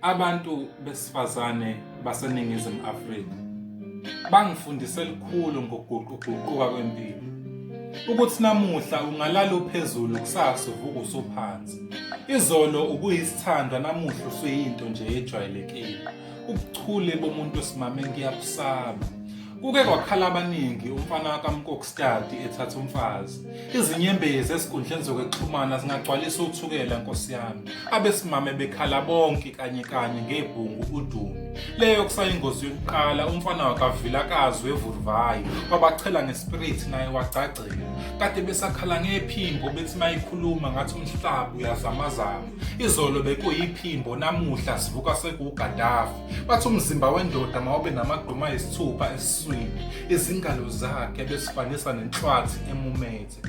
Abantu besifazane baseNingizimu Afrika bangifundise lukhulu ngokuguquguquka kwempilo. Ukuthi namuhla ungalala uphezulu kusasa uvuka usuphansi. Izolo ubuyisithandwa namuhla usuyinto nje ejwayelekile. Ubuchule bomuntu wesimame ngiyabusaba. Kuke kwakhala abaningi umfana kaMkokstad ethatha umfazi. Izinyembezi esinkundleni zokuxhumana zingagcwalisa uthukela nkosi yami. Abesimame bekhala bonke kanye kanye ngebhungu uDumi. Leyo kusayingozi yokuqala umfana wakaVilakazi weVurvayi wabachela ngespirit naye wagcagcela. Kade besakhala ngephimbo bethi mayikhuluma ngathi umhlaba uyazamazama. Izolo bekuyiphimbo namuhla sivuka sekuwuGadafi. Bathi umzimba wendoda mawube namagquma ayisithupha esiswini, izingalo zakhe besifanisa nenhlwathi emumethe.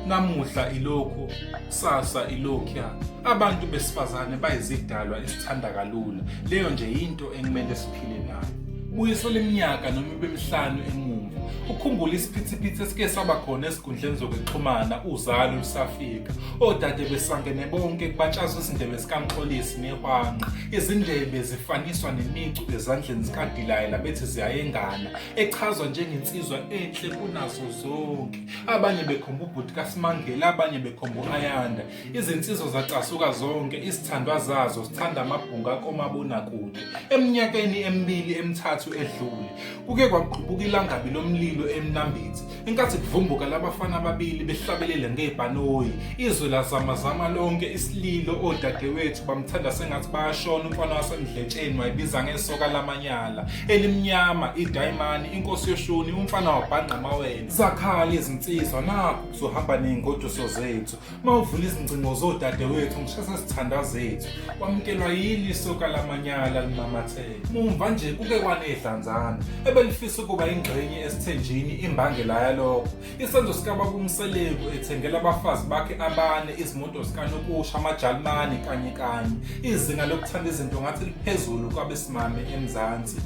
Namuhla ilokhu, kusasa ilokhuya. Abantu besifazane bayizidalwa esithanda kalula. Leyo nje yinto ekumele siphile nayo. Buyisela iminyaka noma ibe mihlanu emumva. Ukhumbule isiphithiphithi esike saba khona ezinkundleni zokuxhumana uzalo lusafika. Odade besangene bonke kubatshazwa izindebe zikaMxolisi nehwanqa. Izindebe zifaniswa nemicu ezandleni zikaDilayela bethi ziyayengana, echazwa njengensizwa enhle kunazo zonke. Abanye bekhomba ubhuti kaSimangele, abanye bekhomba u-Ayanda. Izinsizwa zacasuka zonke, izithandwa zazo zithanda amabhunga komabonakude. Eminyakeni emibili emithathu edlule, kuke kwaqubuka ilangabi lomlilo eMnambithi. Inkathi kuvumbuka labafana ababili behlabelele ngebhanoyi, izwe lazamazama lonke isililo, odadewethu bamthanda sengathi bayashona. Umfana waseMdletsheni wayibiza ngesoka lamanyala elimnyama, idayimani, inkosi yoshuni, umfana wabhangqa amawele. Zakhala izinsizwa, nakhu kuzohamba ney'ngoduso zethu. Mawuvula izingcingo zodadewethu ngisho sesithanda zethu. Wamukelwa yili isoka lamanyala limamathele. Mumva nje kuke kwanedlanzana ebelifisa ukuba ingxenye esithenjini. Imbangela yalokho isenzo sikababa uMseleku ethengela abafazi bakhe abane izimoto zikanokusha, amajalimane kanye kanye. Izinga lokuthanda izinto ngathi liphezulu kwabesimame eMzansi.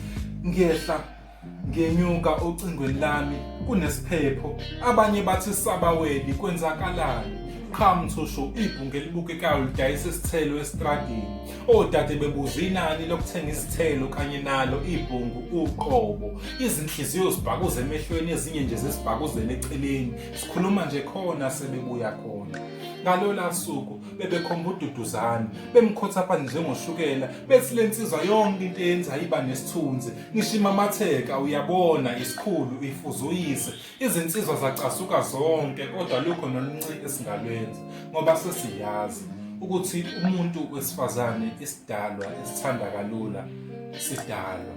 Ngiyehla ngenyuka ocingweni lami kunesiphepho, abanye bathi sabaweli, kwenzakalani? Qha mthushu, ibhungu elibukekayo lidayisa isithelo esitradini. Odade bebuza inani lokuthenga izithelo kanye nalo ibhungu uqobo. Izinhliziyo zibhakuza emehlweni, ezinye nje zisibhakuzela eceleni. Sikhuluma nje khona sebebuya khona. Ngalola suku bebekhomba uDuduzane, bemkhotha phansi njengoshukela, bethi le nsizwa yonke into eyenza iba nesithunzi. Ngisho imamatheka uyabona isikhulu ifuze uyise. Izinsizwa zacasuka zonke kodwa lukho nolunci esingalwenza ngoba sesiyazi ukuthi umuntu wesifazane isidalwa esithanda kalula sidalwa.